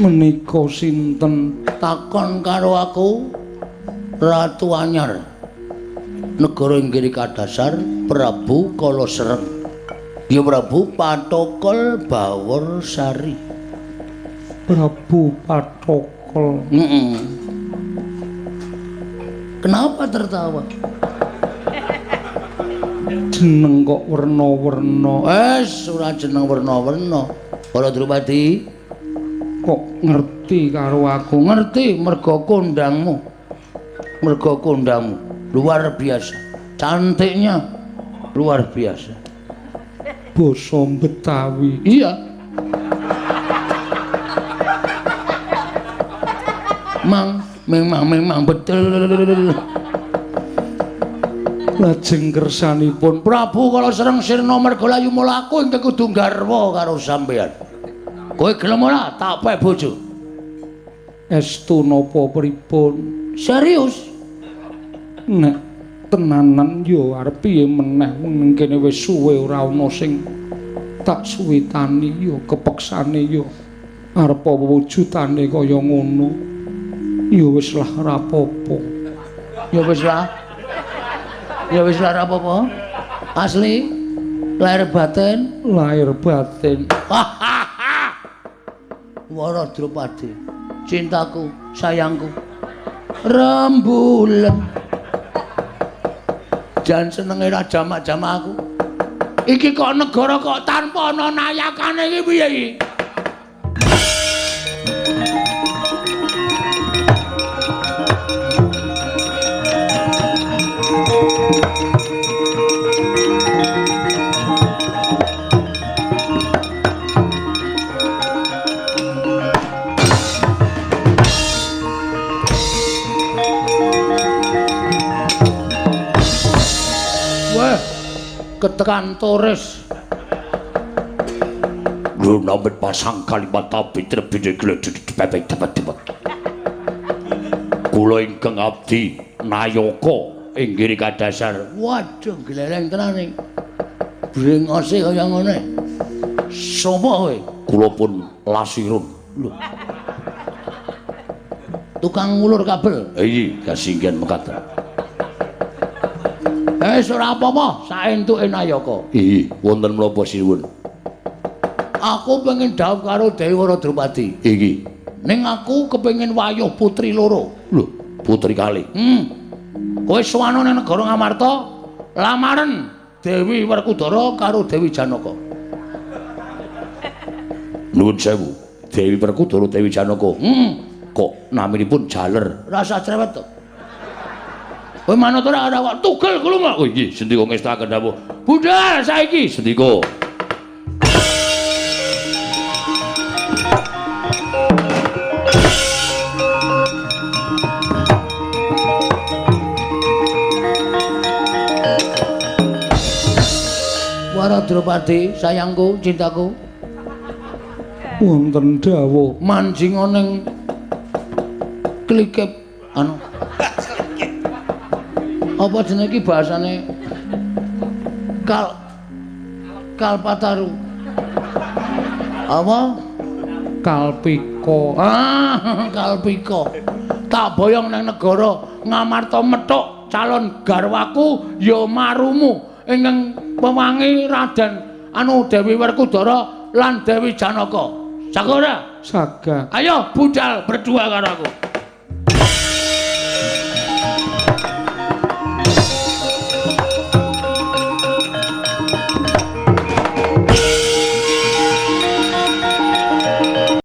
Menika sinten? Takon karo aku Ratu Anyar. Negara inggih kadasar Prabu Kalasereng. Ya Prabu Patokol Baworsari. Prabu Patokol. Kenapa tertawa? Jeneng kok werna-werna. Ora jeneng werna-werna. Para Drupadi kok ngerti karo aku? Ngerti merga kondangmu. Merga kondangmu luar biasa. Cantiknya luar biasa. Basa Betawi. Iya. Mang memang betul. Lajeng kersanipun Prabu Kalasereng sirna merga layu mlaku ingkang kudu garwa karo sampeyan. Kowe gelem ora tak pek bojo? Estu napa pripun? Serius? Nek tenanan yo arep piye meneh wong kene wis suwe ora ana sing tak suwitani yo kepeksane yo arep apa wujudane kaya ngono. Ya wis lah ora apa-apa. Ya wis lah. Ya wis lah ora apa-apa. Asli lahir batin, lahir batin. Wara Drupadi, cintaku, sayangku. Rembulan. Jan senenge ra jamak-jamak aku. Iki kok negara kok tanpa ana nayakane iki piye iki? Ketekan Torres. Lunamit pasang kalimat tabi terbini gledek bebek tepat-tepat. Kula ingkang abdi nayaka inggih kadasar. Waduh, gleleng tenan iki. Brengose kaya ngene. Sapa kowe? Kula pun Lasirun. Lho. Tukang ngulur kabel. Iya, kasinggihan mekaten. Ora apa-apa, saentuke nayaka. Iya, wonten menapa sinuwun? Aku pengen dhawuh karo Dewi Wara Drupadi. Iki. Ning aku kepengin wayuh putri loro. Lho, putri kalih. Kowe sowan nang negara Ngamarta, lamaren Dewi Werkudara karo Dewi Janaka. Nuwun sewu, Dewi Werkudara Dewi Janaka. Kok naminipun jaler? Rasa cerewet to. Kowe manut ora ora kok tugel kulunga. Oh iki sendika ngestakaken dawuh. Budal saiki sendika. Wara Drupadi, sayangku, cintaku. Wonten dawuh manjing ning klikep anu. Apa jenenge iki bahasane Kalpataru. Apa? Kalpika. Ah, Kalpika. Tak boyong nang negara Ngamarta methuk calon garwaku ya marumu ingkang pewangi Raden anu Dewi Werkudara lan Dewi Janaka. Saga ora? Saga. Ayo budal berdua karo aku.